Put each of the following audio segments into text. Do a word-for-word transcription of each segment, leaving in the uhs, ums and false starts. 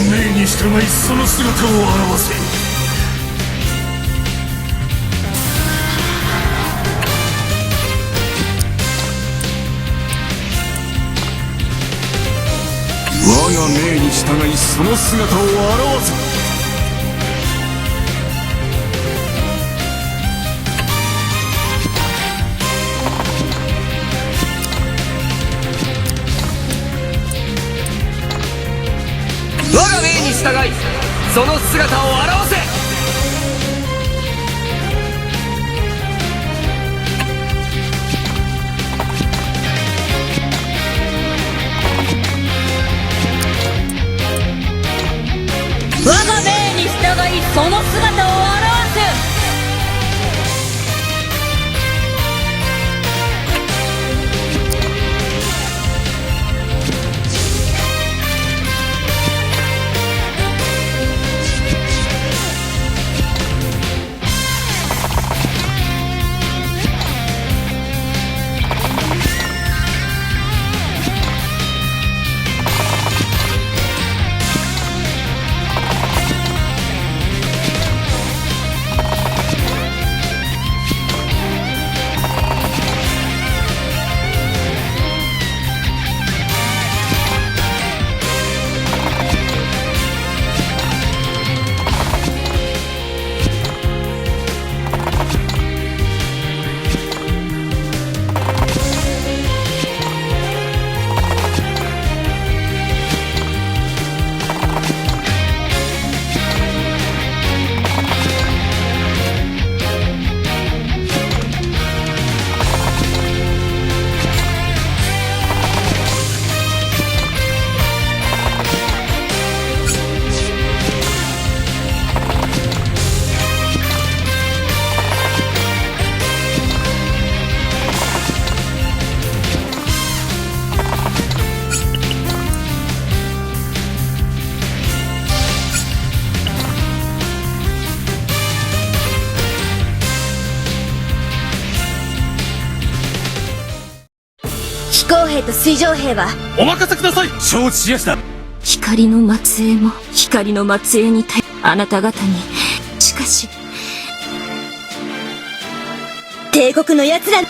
命に従いその姿を現せ。我が命に従いその姿を現せ。我が命に従いその姿を現せ。我が命に従いその姿を現す。飛行兵と水上兵は？お任せください。承知しやした。光の末裔も光の末裔に対、あなた方に。しかし、帝国の奴ら。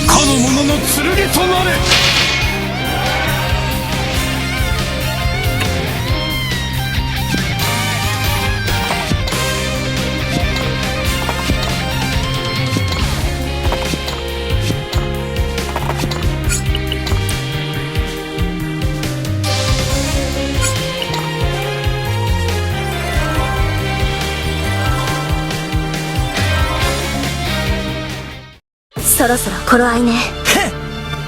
かの者の剣となれ。そろそろ頃合いね。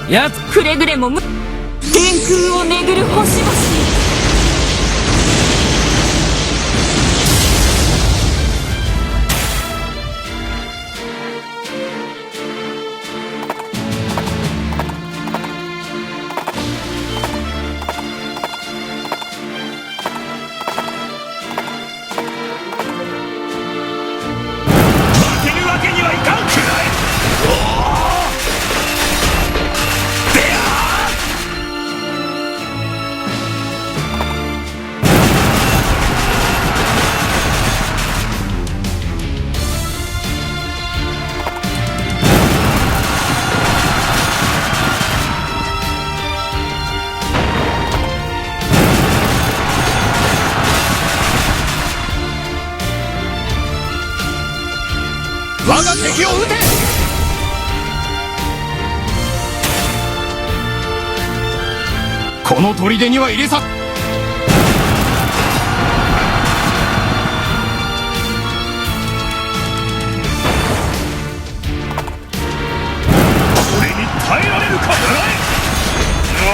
やつ、くれぐれも無、天空を巡る星々。負けるわけにはいかんくらい。おお、であ、我が敵を討て。この砦には入れさ。俺に耐えられるか。お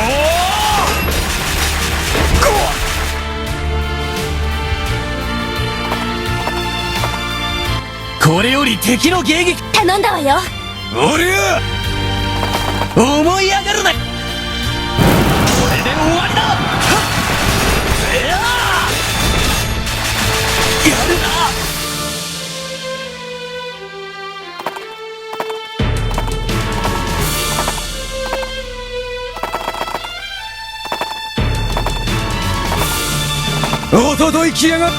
お！これより敵の迎撃。頼んだわよ。俺は思い上がるな。これで終わりだ。はっ！いやー！やるな。おととい来やがっ